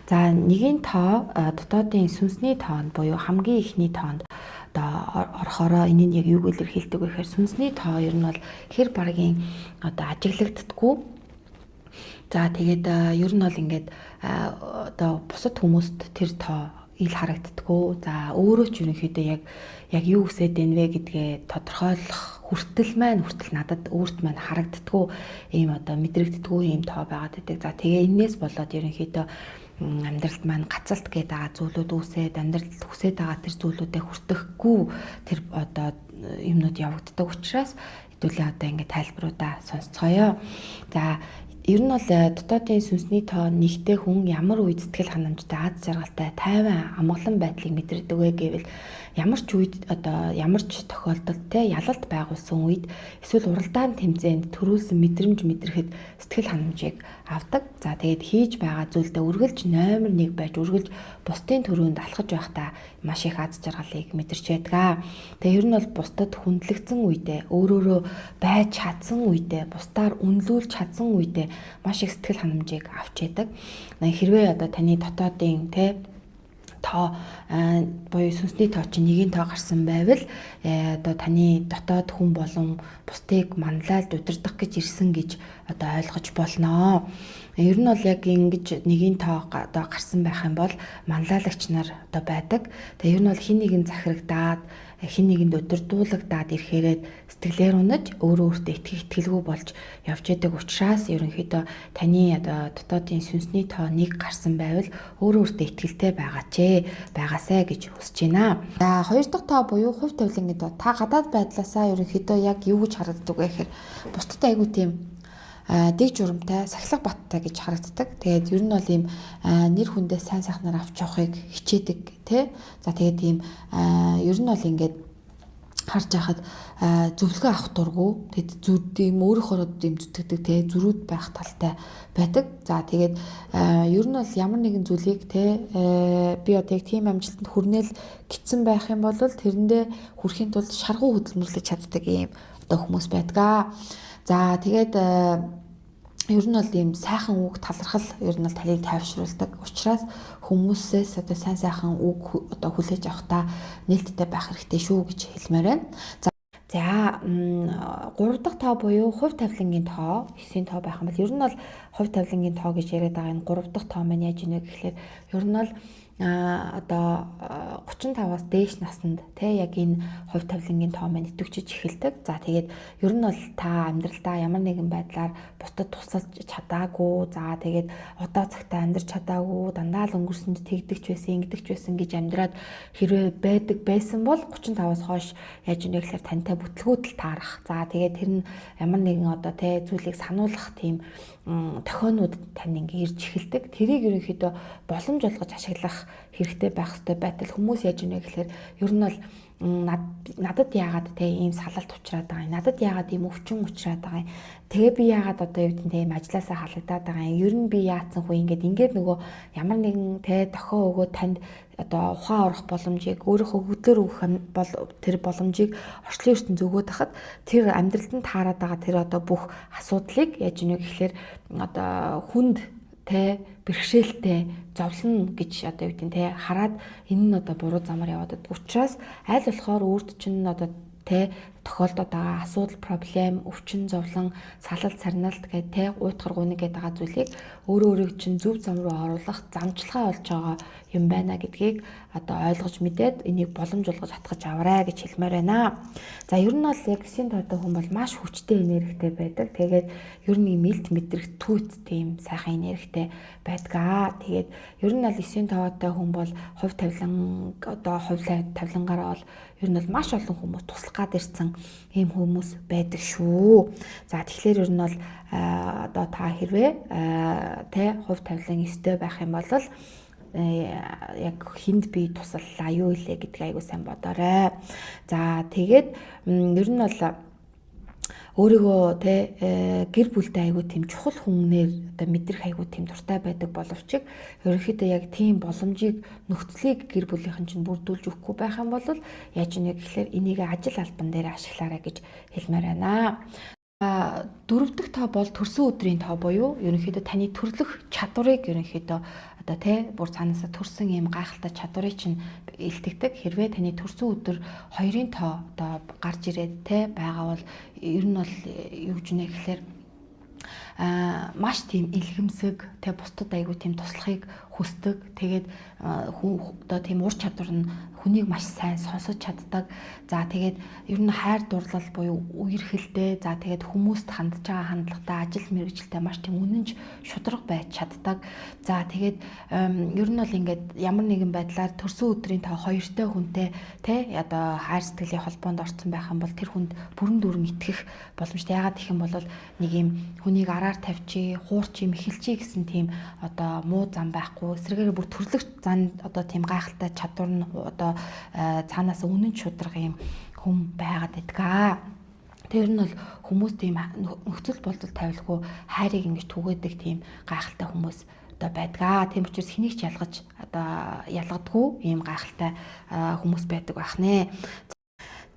За, нэгийн тоо дотоодын сүнсний тоонд буюу хамгийн эхний тоонд одоо орохороо энэ нь яг юуг илэрхийлдэг вэ гэхээр сүнсний тоо ер нь бол хэр баргийн одоо ажиглагддаггүй. За, тэгээд ер нь бол ингээд одоо бусад хүмүүст тэр тоо ил харагддаггүй. За, өөрөө ч ерөнхийдөө яг юу хүсээд байна вэ гэдгээ тодорхойлох хүртэл маань хүртэл надад өөрт маань харагддаггүй, ийм одоо мэдрэгддэггүй ийм тоо байгаад байдаг. За, тэгээ энээс болоод ерөнхийдөө амьдралд маань гацалт гэдэг байгаа зүйлүүд үүсээд, амьдралд хүсээд байгаа тэр зүйлүүдэд хүртэхгүй тэр одоо юмнууд явагддаг учраас хэдүүлээ одоо ингээд тайлбаруудаа сонсцгоё. За, ер нь бол дотоодын сүнсний тоо нэгтэй хүн ямар үед сэтгэл ханамжтай, аз жаргалтай, тайван, амгалан байдлыг мэдэрдэг вэ гэвэл ямар ч үед, одоо ямар ч тохиолдолд, те, ялалт байгуулсан үед эсвэл уралдаан тэмцээнд төрүүлсэн мэдрэмж мэдрэхэд сэтгэл ханамжийг авдаг. За, тэгээд хийж байгаа зүйлдээ үргэлж номер 1 байж, үргэлж бусдын төрөнд алхаж байхдаа маш их аз жаргалыг мэдэрч байдаг. Тэгээ ер нь бол бусдад хүндлэгдсэн үедээ, өөрөөрөө байж чадсан үедээ, бусдаар үнэлүүлж чадсан үедээ маш их сэтгэл ханамжийг авч яадаг. Хэрвээ одоо таны дотоодын, те, тоо буюу сүнсний тоо чинь нэгийн тоо гарсан байвал одоо таны дотоод хүн болон бусдыг манлайлж удирдах гэж ирсэн гэж одоо ойлгож болно. Ер нь бол яг ингэж нэгийн тоо одоо гарсан байх юм бол манлайлагч нар одоо байдаг. Тэгээ ер нь бол хин нэгэн захирагдаад, хин нэгэнд удирдуулагдаад ирэхээрээ сэтгэлээр унаж, өөрөө өөртөө итгэх итгэлгүй болж явж яадаг учраас ерөнхийдөө таны одоо дотоодын сүнсний тоо нэг гарсан байвал өөрөө өөртөө итгэлтэй байгаач ээ, байгаасай гэж хүсэж байна. За, хоёр дахь тоо буюу хувь тавилан гэдэг та гадаад байдлаасаа ерөнхийдөө яг юу гэж харагддаг вэ гэхээр бусдад айгүй тийм дэг журамтай, сахилга баттай гэж харагддаг. Тэгээд ер нь бол ийм нэр хүндээ сайн сайхнаар авч явахыг хичээдэг, тий. За, тэгээд ийм ер нь бол ингээд харж байхад зөвлөгөө авах дургу. Тэгэд зүр ийм өөрөөхөө ийм зүтгэдэг, те, зөрүүд байх талтай байдаг. За, тэгээд ер нь бол ямар нэгэн зүйлийг, те, би одоо яг тийм амжилтанд хүрнэл гитсэн байх юм бол тэрэндээ хүрэхийн тулд шаргуу хөдөлмөрлөж чаддаг ийм одоо хүмүүс байдаг. За, тэгээд ер нь бол ийм сайхан үг, талархал ер нь бол талыг тайвшруулдаг учраас хүмүүсээс одоо сайн сайхан үг одоо хүлээж авахдаа нээлттэй байх хэрэгтэй шүү гэж хэлмээр байна. За, гурав дахь тоо буюу хувь тавилангийн тоо, 9-ийн тоо байх юм бол ер нь бол хувь тавилангийн тоо гэж яриад байгаа энэ гурав дахь тоо маань яаж ийнэ гэхлээр ер нь бол одоо 35-аас дээш наснд, те, яг энэ хувь тавилангийн тоо маань идэвхжиж эхэлдэг. За, тэгээд ер нь бол та амьдралдаа ямар нэгэн байдлаар бусдад туслаж чадаагүй. За, тэгээд одоо цагтаа амьдрч чадаагүй, дандаа л өнгөрсөнд тэгдэгч байсан, ингэдэгч байсан гэж амьдраад хэрвээ байдаг байсан бол 35-аас хойш яаж ийнэ гэхээр тантай бүтлгүүдэл таарах. За, тэгээд тэр нь ямар нэгэн одоо, те, зүйлийг сануулах тийм тохионууд тань ингээ ирж эхэлдэг. Тэрийг ерөнхийдөө боломж олгож ашиглах хэрэгтэй байх ёстой байтал хүмүүс яаж ийнэ гэхээр ер нь бол надад яагаад, те, ийм салалт учраад байгаа юм, надад яагаад ийм өвчин учраад байгаа юм, тэгээ би яагаад одоо юу гэдэг, те, ийм ажилласаа халагдаад байгаа юм, ер нь би яатсан хүү, ингээд нөгөө ямар нэгэн, те, тохио өгөө танд одоо ухаан орох боломжийг өөрийнхөө хөдлөөр өгөх бол тэр боломжийг орчлон ертөнц өгөөд хахад тэр амьдралд нь таарад байгаа тэр одоо бүх асуудлыг яаж ийнэ гэхлээр одоо хүнд, те, бэрхшээлтэй зовлон гэж одоо юу гэдэг, те, хараад энэ нь одоо буруу замаар яваад байдаг учраас аль болохоор өөрт чинь одоо, те, тохиолдоод байгаа асуудал, проблем, өвчин, зовлон, салал, сарналт гэх, те, уйтгар гуниг гэдэг байгаа зүйлийг өөрөө өөрийг чинь зөв зам руу оруулах замчилгаа болж байгаа юм байна гэдгийг одоо ойлгож мэдээд энийг боломж олгож атгаж аваарай гэж хэлмээр байна. За, ер нь бол яг 9 тоотой хүн бол маш хүчтэй энергитэй байдаг. Тэгээд ер нь ийм илт мэдрэх түүц тийм сайхан энергитэй байдаг. Тэгээд ер нь бол 9 тоотой хүн бол хувь тавилан одоо хувь тавилангаараа бол ер нь бол маш олон хүмүүс туслах гад ирсэн ийм хүмүүс байдаг шүү. За, тэгэхээр ер нь бол одоо та хэрвээ, тэ, хувь тавилан 9-тэй байх юм бол яг хүнд би туслалаа, юу илээ гэдгийг айгуу сайн бодоорой. За, тэгээд ер нь бол өөрийгөө, те, гэр бүлтэй айгуу тийм чухал хүнээр одоо мэдрэх айгуу тийм дуртай байдаг боловч ерөнхийдөө яг тийм боломжийг, нөхцөлийг гэр бүлийнхэн чинь бүрдүүлж өгөхгүй байх юм бол яаж ийнэ гэхлээр энийг ажил албан дээр ашиглаарай гэж хэлмээр байна. Дөрөв дэх тоо бол төрсөн өдрийн тоо буюу ерөнхийдөө таны төрлөх чадварыг ерөнхийдөө одоо тий бүр цаанаасаа төрсөн ийм гайхалтай чадварыг чинь илтгэдэг. Хэрвээ таны төрсөн өдөр 2-ын тоо одоо гарч ирээд тий байгаа бол ер нь бол юу гэж нэ гэхлээр маш тийм илгэмсэг тэ бусдад айгүй тийм туслахыг хүсдэг. Тэгээд хүн одоо тийм ур чадвар нь хүнийг маш сайн сонсож чаддаг. За тэгээд ер нь хайр дурлал буюу үерхэлтэй. За тэгээд хүмүүст хандж байгаа хандлагатай, ажил мэргэжилтэй маш тийм үнэнч шударга байж чаддаг. За тэгээд ер нь бол ингээд ямар нэгэн байдлаар төрсөн өдрийн тоо хоёртой хүнтэй тэ одоо хайр сэтгэлийн холбоонд орсон байх юм бол тэр хүнд бүрэн дүүрэн итгэх боломжтой. Яагаад гэх юм бол нэг юм хүнийг араар тавьчих, хуурч юм эхэлчихье гэсэн тийм одоо муу зам байхгүй. Эсрэгээр бүр төрлөх зан одоо тийм гайхалтай чадвар нь одоо цаанаас үнэн шударга юм хүн байгаад байдгаа. Тэр нь бол хүмүүс тийм нөхцөл болдол тавилгүй хайрыг ингэж түгээдэг тийм гайхалтай хүмүүс одоо байдгаа. Тийм учраас хэнийг ч ялгаж одоо ялгадгүй ийм гайхалтай хүмүүс байдаг байх нэ.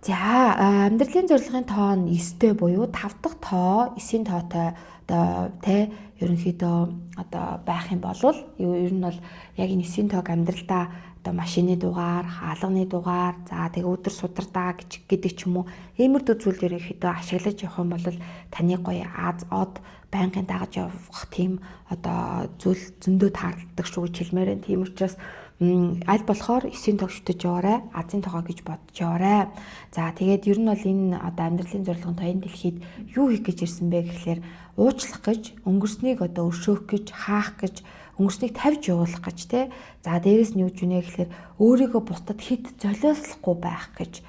За амьдралын зорилгын тоо нь 9-тэй буюу 5 дахь тоо 9-ийн тоотой одоо тэ ерөнхийдөө одоо байх юм бол ер нь бол яг энэ 9-ийн тоог амьдралдаа одоо машины дугаар, хаалганы дугаар, за тэгээ өдөр судардаа гэж гэдэг ч юм уу иймэрдүү зүйл ерөнхийдөө ашиглаж явах юм бол таны гоё аз од байнгын дагаж явах тийм одоо зүйл зөндөө таарладаг шүү гэж хэлмээр байна. Тийм учраас аль болохоор 9-ийн тоог шүтэж яваарай, азын тоогоо гэж бодож яваарай. За тэгээд ер нь бол энэ одоо амьдралын зорилгын тоо энэ дэлхийд юу хийх гэж ирсэн бэ гэхлээр уучлах гэж, өнгөрснийг одоо өршөөх гэж, хаах гэж, өнгөрснийг тавьж явуулах гэж те. За дээрэс нь юу ч үнэ гэхлээр өөрийгөө бусдад хит золиослохгүй байх гэж,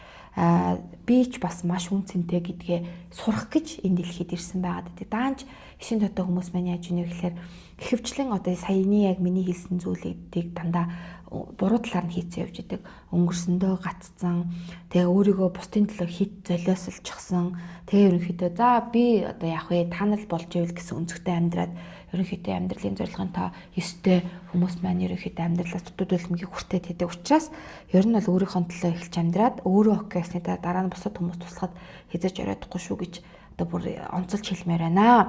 би ч бас маш үн цэнтэй гэдгээ сурах гэж энэ дэлхийд ирсэн байгаад байдаг. Даанч 9 тоотой хүмүүс маань яаж үнэ гэхлээр ихэвчлэн одоо саяны яг миний хэлсэн зүйлүүдийг дандаа буруу талаар нь хийцэн явж идэг. Өнгөрсөндөө гаццсан, тэгээ өөрийгөө бусдын төлөө хит золиослчихсан. Тэгээ ерөнхийдөө за би одоо яах вэ? Та нар л болж ивэл гэсэн өнцгтэй амьдраад ерөнхийдөө амьдралын зорилгын тоо 9-тэй хүмүүс маань ерөнхийдөө амьдралаас дутуу дүлмгийг хүртээд хийдэг учраас ер нь бол өөрийнхөө төлөө эхэлж амьдраад өөрөө окей гэсний дараа нь бусад хүмүүс туслахад хязгаарч ороодохгүй шүү гэж одоо бүр онцолж хэлмээр байна.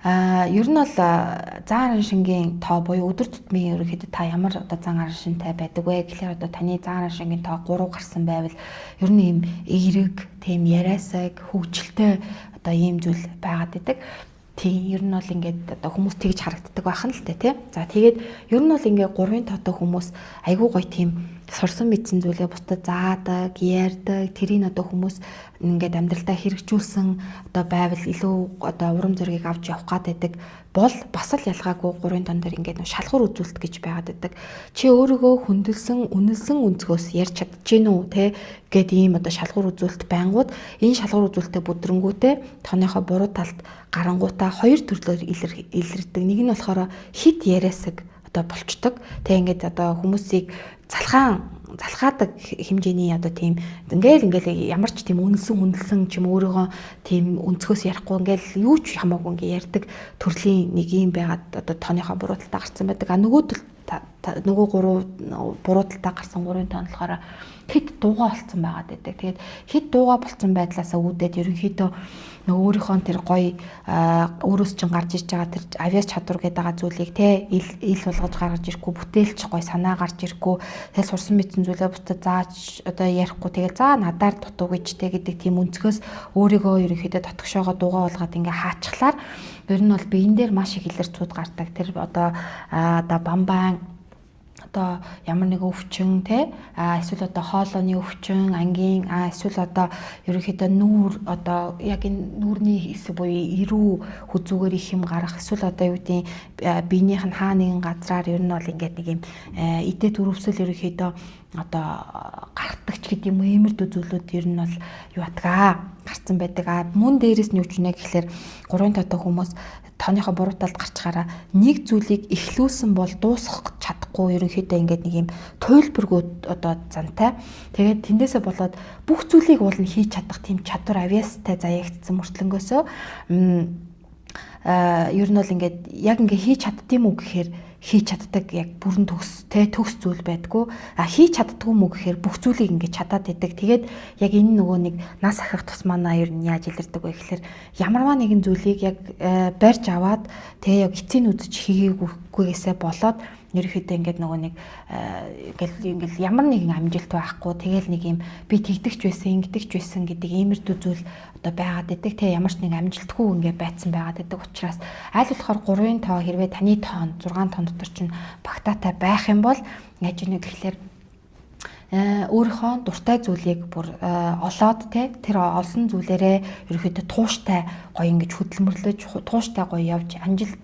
Ер нь бол зан арын шингийн тоо буюу өдөр тутмын ерөнхийдөө та ямар одоо зан арын шинтэй байдаг вэ гэхлээр одоо таны зан арын шингийн тоо 3 гарсан байвал ер нь ийм эерэг, тийм яриасаг, хөгжилтэй одоо ийм зүйл байгаад идэг. Тийм ер нь бол ингээд одоо хүмүүс тэгж харагддаг байх нь л тэ тий. За тэгээд ер нь бол ингээд 3-ын тоотой хүмүүс айгүй гоё тийм сурсан мэдсэн зүйлээ бусдад заадаг, ярьдаг, тэрийг одоо хүмүүс ингээд амьдралдаа хэрэгжүүлсэн одоо байвал илүү одоо урам зоригийг авч явах гад байдаг бол бас л ялгаагүй 3-ын тон дээр ингээд шалгуур үзүүлэлт гэж байгаад байдаг. Чи өөрийгөө хүндэлсэн, үнэлсэн өнцгөөс ярьж чадчихэв үү те гэд ийм одоо шалгуур үзүүлэлт байнгууд энэ шалгуур үзүүлэлтэд бүдрэнгүүтээ тооныхоо буруу талд гарангуудаа хоёр төрлөөр илэрдэг. Нэг нь болохоор хит яриасаг одоо болчдөг. Тэг ингээд одоо хүмүүсийг залхаадаг хэмжээний одоо тийм ингээл ямар ч тийм үнэлсэн хүндэлсэн ч юм өөрийгөө тийм өнцгөөс ярихгүй ингээл юу ч хамаагүй ингээ ярьдаг төрлийн нэг юм байгаад одоо тооныхоо буруу талдаа гарсан байдаг. А нөгөө нөгөө гурав буруу талдаа гарсан гурвын тоон болохоор хит дууга болцсон байгаад байдаг. Тэгээд хит дууга болцсон байдлаасаа үүдээд ерөнхийдөө нөгөө өөрийнхөө тэр гоё өөрөөс чинь гарч ирж байгаа тэр авиас чадвар гэдэг байгаа зүйлийг те ил болгож гаргаж ирэхгүй, бүтээлч гоё санаа гарч ирэхгүй, тэгэл сурсан мэдсэн зүйлээ бусдад зааж одоо ярихгүй, тэгэл за надаар дутуу гэж те гэдэг тийм өнцгөөс өөрийгөө ерөнхийдөө дотгошоогоо дууга болгоод ингээ хаачихлаар ер нь бол биен дээр маш их илэрцүүд гардаг. Тэр одоо бамбан одоо ямар нэгэн өвчин те эсвэл одоо хоолойны өвчин, ангийн эсвэл одоо ерөнхийдөө нүүр одоо яг энэ нүүрний хэсэг буюу эрүү хүзүүгээр их юм гарах эсвэл одоо юу гэдгийг биенийх нь хаа нэгэн газраар ер нь бол ингээд нэг юм идэ төрөвсөл ерөнхийдөө одоо гардаг ч гэдэг юм уу иймэрдүү зүйлүүд ер нь бол юу атгаа гарцсан байдаг. А мөн дээрэс нь юу ч нэ гэхлээр 3 тоотой хүмүүс тооныхоо буруу талд гарчхаараа нэг зүйлийг эхлүүлсэн бол дуусгах чадахгүй ерөнхийдөө ингээд нэг юм туйлбаргүй одоо зантай. Тэгээд тэндээсээ болоод бүх зүйлийг уул нь хийж чадах тийм чадвар авиастай заяагдсан мөртлөнгөөсөө ер нь бол ингээд яг ингээд хийж чаддсан уу гэхээр Хийж чаддаг яг бүрэн төгс те төгс зүйл байдгүй. А хийж чаддгүй мө гэхээр бүх зүйлийг ингээд чадаад идэг. Тэгээд яг энэ нөгөө нэг нас ахих тусмаа ер нь яаж илэрдэг вэ гэхээр ямарваа нэгэн зүйлийг яг барьж аваад те яг эцсийн үзэж хийгээгүйгээсээ болоод ерөөхдөө ингээд нөгөө нэг ингээл ямар нэгэн амжилт байхгүй, тэгэл нэг юм би тэгдэгч байсан, ингэдэгч байсан гэдэг иймэрдүү зүйл одоо байгаад идэг. Тэг ямар ч нэг амжилтгүй ингээд байцсан байгаад идэг учраас аль болохоор 3-ын тоо хэрвээ таны тоонд 6 тоон дотор чинь багтаатай байх юм бол яаж ийнэ гэхлээр өөрийнхөө дуртай зүйлийг бүр олоод те тэр олсон зүйлээрээ ерөөхдөө тууштай гоё ингэж хөдөлмөрлөж, тууштай гоё явж, амжилт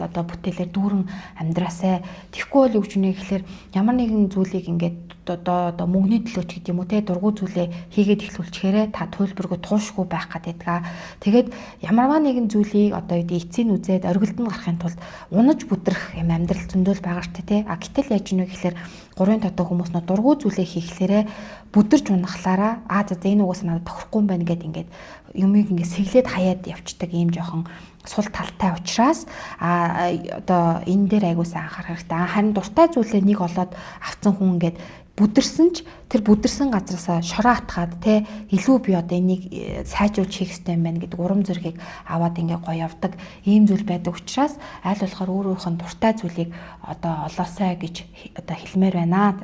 одоо бүтээлээр дүүрэн амьдраасай. Тэгэхгүй бол юу гэж үнэ гэхлээр ямар нэгэн зүйлийг ингээд одоо мөнгөний төлөө ч гэдэг юм уу те дургу зүйлээ хийгээд эхлүүлчихээрээ та төлбөргөө туушгүй байх гэдэг. Тэгээд ямарваа нэгэн зүйлийг одоо юу эцсийн үзээд оргилд нь гарахын тулд унаж бүдрэх юм амьдрал зөндөөл байгаа штэ те. А гэтэл яаж нү гэхлээр 3 тоотой хүмүүс нөө дургу зүйлээ хийхлээрээ бүдэрч унахлаараа а за за энэ угсаа надад тохирохгүй юм байна гэд ингээд юмыг ингээд сэглээд хаяад явцдаг ийм жоохон сул талтай учраас а одоо энэ дээр айгуусаа анхаарах хэрэгтэй. Харин дуртай зүйлээ нэг олоод авцсан хүн ингээд бүдэрсэн ч тэр бүдэрсэн газараасаа шороо атгаад те илүү би одоо энийг сайжруулж хийх хэрэгтэй юм байна гэдэг урам зоригийг аваад ингээ гоё явдаг ийм зүйл байдаг учраас аль болохоор өөрөөх нь дуртай зүйлийг одоо олоосай гэж одоо хэлмээр байна.